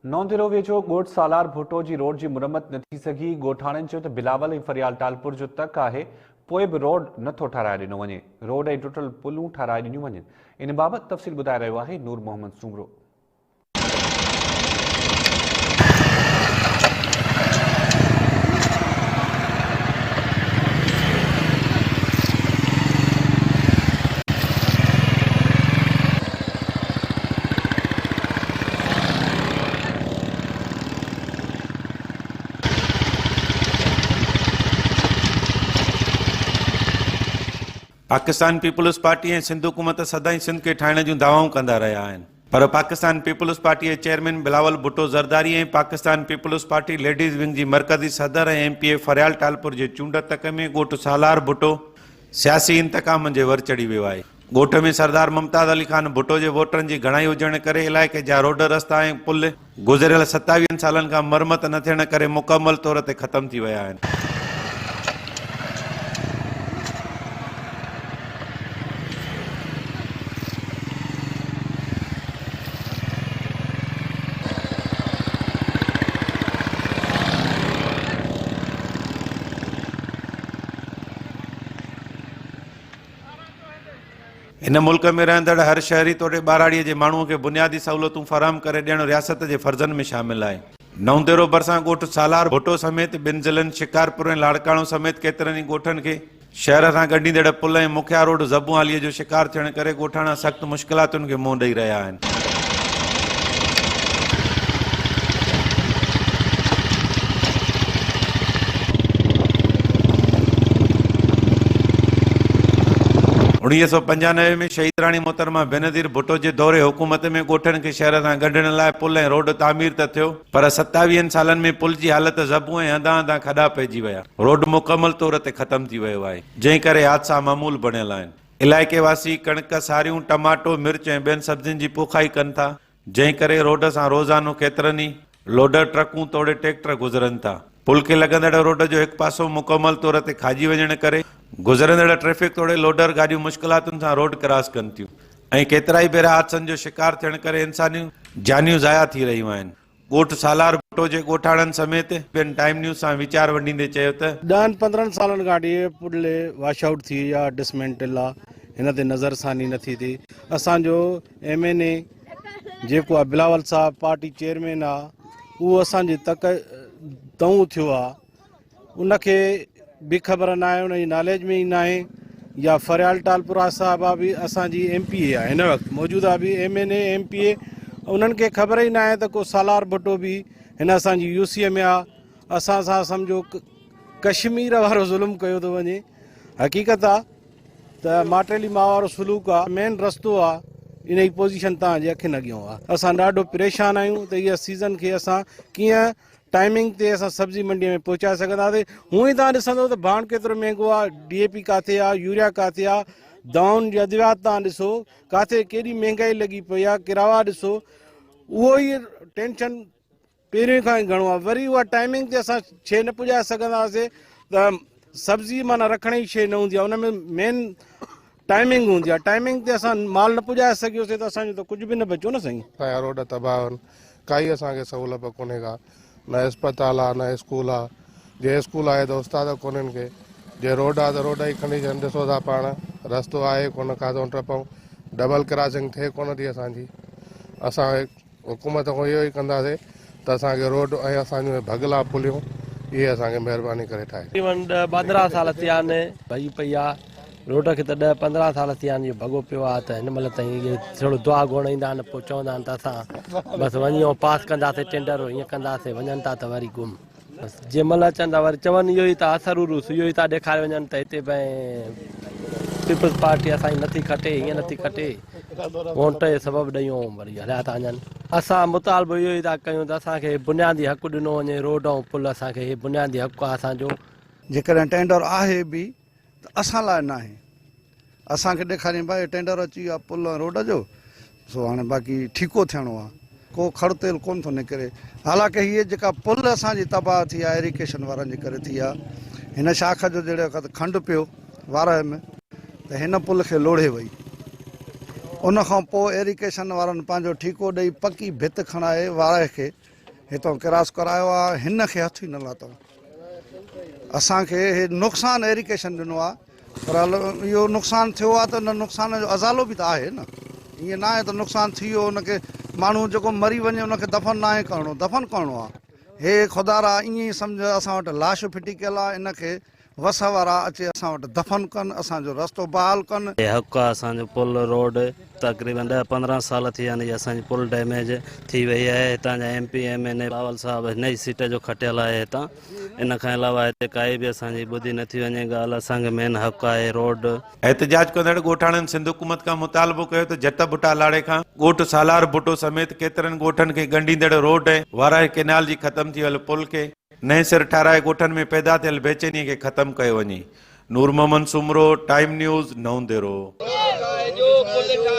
نئون ديرو ويجهو ڳوٺ سالار ڀٽو جي روڊ جي مرمت نه ٿي سگهي، ڳوٺاڻن چيو ته بلاول ۽ فريال ٽالپر جو تڪ آهي پوء به روڊ نه ٿو ٺهرائي ڏنو وڃي، روڊ ۽ ٽٽل پلون ٺهرائي ڏنيون وڃن، ان بابت تفصيل ٻڌائي رهيو آهي نور محمد سومرو. پاڪستان پيپلز پارٽي ۽ سنڌ حڪومت سدائين سنڌ کي ٺاهڻ جون دعوائون ڪندا رهيا آهن پر پاڪستان پيپلز پارٽي جي chairman Bilawal Bhutto Zardari ۽ Pakistan peoples party ladies wing جي مرڪزي صدر ۽ M P A Faryal Talpur جي چونڊ تڪ ۾ ڳوٺ سالار ڀٽو سياسي انتقامن جي ور چڙهي ويو آهي. ڳوٺ ۾ سردار ممتاز علي خان ڀٽو جي ووٽرن جي گهڻائي هجڻ ڪري علائقي جا روڊ رستا ۽ پل گذريل ستاويهن سالن کان مرمت نه ٿيڻ ڪري مڪمل طور تي ختم ٿي ويا آهن. هن ملڪ ۾ رهندڙ هر شهري توڙي ٻهراڙيء جي ماڻهوء کي بنيادي سهولتون فراهم ڪري ڏيڻ رياست جي فرضن ۾ شامل آهي. نئون ديرو ڀرسان ڳوٺ سالار ڀٽو سميت ٻن ضلعن شڪارپور ۽ لاڙڪاڻو سميت ڪيترن ئي ڳوٺن کي شهر سان ڳنڍيندڙ پل ۽ مکيا روڊ زبون حاليء جو شڪار ٿيڻ ڪري ڳوٺاڻا سخت مشڪلاتن کي منهن ڏئي رهيا آهن. 1995 ۾ شهيد راڻي محترمه بينظير ڀٽو جي دور حڪومت ۾ ڳوٺن کي شهر سان ڳنڍڻ لاء پل ۽ روڊ تعمير ته ٿيو پر ستاويهن سالن ۾ پل جي حالت زبون ۽ هنڌان هنڌان کڏا پئجي ويا. روڊ مڪمل طور تي ختم ٿي ويو آهي جنهن ڪري حادثا معمول بڻيل آهن. علائقي واسي ڪڻڪ، ساريون، ٽماٽو، مرچ ۽ ٻين سبزين جي پوکائي ڪن ٿا، جنهن ڪري روڊ سان روزانو ڪيترن ئي لوڊر ٽرڪون توڙي ٽريڪٽر گذرن ٿا. پل کي لڳندڙ روڊ جو هڪ پاسو مڪمل طور تي کاڄي وڃڻ ڪري گذرندڙ ٽريفڪ توڙي لوڊر گاڏيون مشڪلاتن سان روڊ ڪراس ڪن ٿيون ۽ ڪيترائي ڀيرا حادثن جو شڪار ٿيڻ ڪري انساني جانيون ضايع ٿي رهيون آهن. ڳوٺ سالار ڀٽو جي ڳوٺاڻن سميت ٻين ٽائيم نيوز سان ويچار ونڊيندي چيو ته. ڏهن پندرهن سالن کان وٺي هي پل واش آئوٽ ٿي وئي آ ڊسمينٽل آ هن تي نظر ثاني نه ٿي ٿئي اسان جو ايم اين اي جيڪو آ بلاول صاحب پارٽي چيئرمين آ اهو اسان جي تڪ تئون ٿيو آ ان کي به خبر ناهي ان جي ناليج ۾ ئي ناهي يا فريال ٽالپورا صاحبه به اسان جي ايم پي اي آهي هن وقت موجوده به M N A M P A انهن کي خبر ئي ناهي ته ڪو سالار ڀٽو به هن اسان جي يو سي ۾ آ اسان سان سمجهو ڪشمير وارو ظلم ڪيو ٿو وڃي حقيقت آ ته ماٽيلي ماء وارو سلوڪ آ مين رستو آ ان جي پوزيشن تان جي اکين اڳيون آ اسان ڏاڍو پريشان آهيون ته اها سيزن کي اسان ڪيئن ٽائمنگ تي اسان سبزي منڊي ۾ پهچائي سگهنداسين هونئن ئي توهان ڏسندو ته ڀاڻ ڪيترو مهنگو آ ڊي اي پي ڪاٿي آ يوريا ڪاٿي آ دوائن جي ادويات توهان ڏسو ڪاٿي ڪيڏي مهنگائي لڳي پئي آ ڪراوا ڏسو اهو ئي ٽينشن پهرين کان ئي گهڻو آ وري اها ٽائمنگ تي اسان شي نه پڄائي سگهنداسين ته سبزي معنيٰ رکڻ جي شي نه هوندي آ ان ۾ مين ٽائمنگ هوندي آ ٽائمنگ تي اسان مال نه پڄائي سگهيوسي ته اسان جو ته ڪجهه به نه بچيو نه سائين. اسان جا روڊ تباهه آهن ڪائي اسان کي سهولت ڪونهي ڪا نه اسپتال آ نه اسڪول آ جي اسڪول آهي ته استاد ڪونهن ڪي جي روڊ آ ته روڊ جي ڪنڊيشن ڏسو ٿا پاڻ رستو آهي ڪونه ڪاٿو ٽپون ڊبل ڪراسنگ ٿئي ڪونه ٿي اسان جي اسان حڪومت کان اهو ئي ڪنداسين ته اسان کي روڊ ۽ اسان جون اهي ڀڳلا پليون اهي اسان کي مهرباني ڪري ٺاهي ڏيو. تقريبن ڏهه 15 سال ٿيا آهن ڀڄي پئي آ روڊ کي ته ڏهه 15 سال ٿيا آهن اهو ڀڳو پيو آ ته هن مهل تائين اهي ٿورو دعا گهرڻ ايندا آهن پوء چوندا آهن ته اسان بس وڃي ۽ پاس ڪنداسين ٽينڊر هيئن ڪنداسين وڃن ٿا ته وري گم. بس جنهن مهل اچن ٿا وري چون اهو ئي ٿا اثر عروس اهو ئي ٿا ڏيکاري وڃن ته هتي ڀئي پيپلز پارٽي اسان جي نٿي کٽي هيئن نٿي کٽي ووٽ جو سبب ڏئي وري هليا ٿا وڃن. اسان مطالبو اهو ئي ٿا ڪيون ته اسان کي بنيادي حق ڏنو وڃي روڊ ۽ پل اسان کي هي بنيادي حق آهي اسان جو. جيڪڏهن ٽينڊر آهي به ته اسان لاء ناهي. اسان کي ڏيکارين ڀائي ٽينڊر اچي ويو آهي پل ۽ روڊ جو سو هاڻي باقي ٺيڪو ٿيڻو آهي ڪو کڙ تيل ڪونه ٿو نڪري حالانڪه هيء جيڪا پل اسان جي تباهه ٿي آهي ايريگيشن وارن جي ڪري ٿي آهي هن شاخ جو جهڙي وقت کنڊ پيو وارهه ۾ ته هن پل کي لوڙهي وئي. ان کان پوء ايريگيشن وارن پنهنجو ٺيڪو ڏئي پڪي ڀت کڻائي وارهه کي هتان ڪراس ڪرايو آ، هن کي هٿ ئي نه لاتو. اسان کي هي نقصان ايريگيشن ڏنو آ، پر اهو نقصان ٿيو آ ته ان نقصان جو ازالو به ته آهي نه. ائين ناهي ته نقصان ٿي ويو ان کي ماڻهو جيڪو مري وڃي ان کي دفن ناهي ڪرڻو، دفن ڪرڻو آ. هي خدارا ائين ئي سمجهه اسان وٽ لاش ڦٽي ڪيل آ، ان کي وس وارا اچي اسان وٽ دفن ڪن، اسان جو رستو بحال ڪن. هي حق آ اسان جو پل روڊ تقريبن ڏهه 15 سال ٿي ويا آهن هي اسان جي پل ڊيميج ٿي وئي آهي هتان جا ايم پي ايم اين اي بلاول صاحب هن ئي سيٽ جو کٽيل آهي هتان ان کان علاوه هتي ڪائي به اسان جي ٻڌي نٿي وڃي ڳالهه اسان کي مين حق آهي روڊ. احتجاج ڪندڙ ڳوٺاڻن سنڌ حڪومت کان مطالبو ڪيو ته جت ڀٽا لاڙي کان ڳوٺ سالار ڀٽو سميت ڪيترن ڳوٺن کي ڳنڍيندڙ روڊ ۽ وارهه ڪينال جي ختم ٿي ويل پل کي نئين سر ٺهرائي ڳوٺن ۾ پيدا ٿيل بيچيني کي ختم ڪيو وڃي. نور محمد سومرو، ٽائيم نيوز، نئون ديرو. ٺاهجو پل ٺاهجو.